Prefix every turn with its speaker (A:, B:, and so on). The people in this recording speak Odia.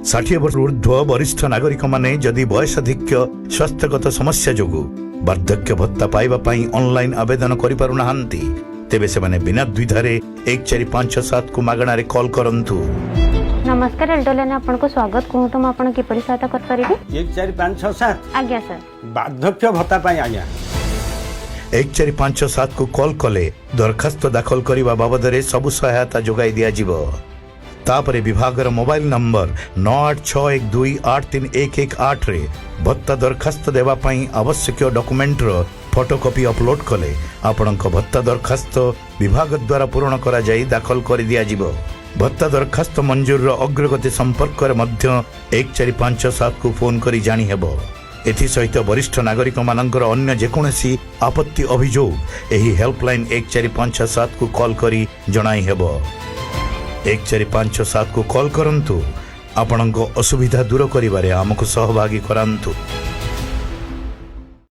A: 60 ବର୍ଷ ଉର୍ଦ୍ଧ୍ୱ ବରିଷ୍ଠ ନାଗରିକମାନେ ଯଦି ବୟସାଧିକ୍ୟ, ସ୍ୱାସ୍ଥ୍ୟଗତ ସମସ୍ୟା ଯୋଗୁଁ ବାର୍ଦ୍ଧକ୍ୟ ଭତ୍ତା ପାଇବା ପାଇଁ ଅନଲାଇନ୍ ଆବେଦନ କରିପାରୁନାହାନ୍ତି, ତେବେ ସେମାନେ ବିନା ଦ୍ୱିଧାରେ 1457କୁ ମାଗଣାରେ କଲ୍ କରନ୍ତୁ।
B: ନମସ୍କାର, ଏଲ୍ଡୋଲାଇନ୍ ଆପଣଙ୍କୁ ସ୍ୱାଗତ। କୁହନ୍ତୁ, ମୁଁ ଆପଣ କିପରି ସହାୟତା କରିପାରିବି?
C: 14567।
B: ଆଜ୍ଞା ସାର୍।
C: ବାର୍ଦ୍ଧକ୍ୟ ଭତ୍ତା ପାଇଁ ଆଜ୍ଞା।
A: 1457କୁ କଲ୍ କଲେ ଦରଖାସ୍ତ ଦାଖଲ କରିବା ବାବଦରେ ସବୁ ସହାୟତା ଯୋଗାଇ ଦିଆଯିବ। ତାପରେ ବିଭାଗର ମୋବାଇଲ ନମ୍ବର 9861283118ରେ ଭତ୍ତା ଦରଖାସ୍ତ ଦେବା ପାଇଁ ଆବଶ୍ୟକୀୟ ଡକୁମେଣ୍ଟର ଫଟୋକପି ଅପଲୋଡ୍ କଲେ ଆପଣଙ୍କ ଭତ୍ତା ଦରଖାସ୍ତ ବିଭାଗ ଦ୍ୱାରା ପୂରଣ କରାଯାଇ ଦାଖଲ କରିଦିଆଯିବ। ଭତ୍ତା ଦରଖାସ୍ତ ମଞ୍ଜୁରର ଅଗ୍ରଗତି ସମ୍ପର୍କରେ ମଧ୍ୟ 1457କୁ ଫୋନ୍ କରି ଜାଣିହେବ। ଏଥିସହିତ ବରିଷ୍ଠ ନାଗରିକମାନଙ୍କର ଅନ୍ୟ ଯେକୌଣସି ଆପତ୍ତି ଅଭିଯୋଗ ଏହି ହେଲ୍ପଲାଇନ୍ 1457କୁ କଲ୍ କରି ଜଣାଇ ହେବ। 1457କୁ କଲ୍ କରନ୍ତୁ, ଆପଣଙ୍କ ଅସୁବିଧା ଦୂର କରିବାରେ ଆମକୁ ସହଭାଗୀ କରାନ୍ତୁ।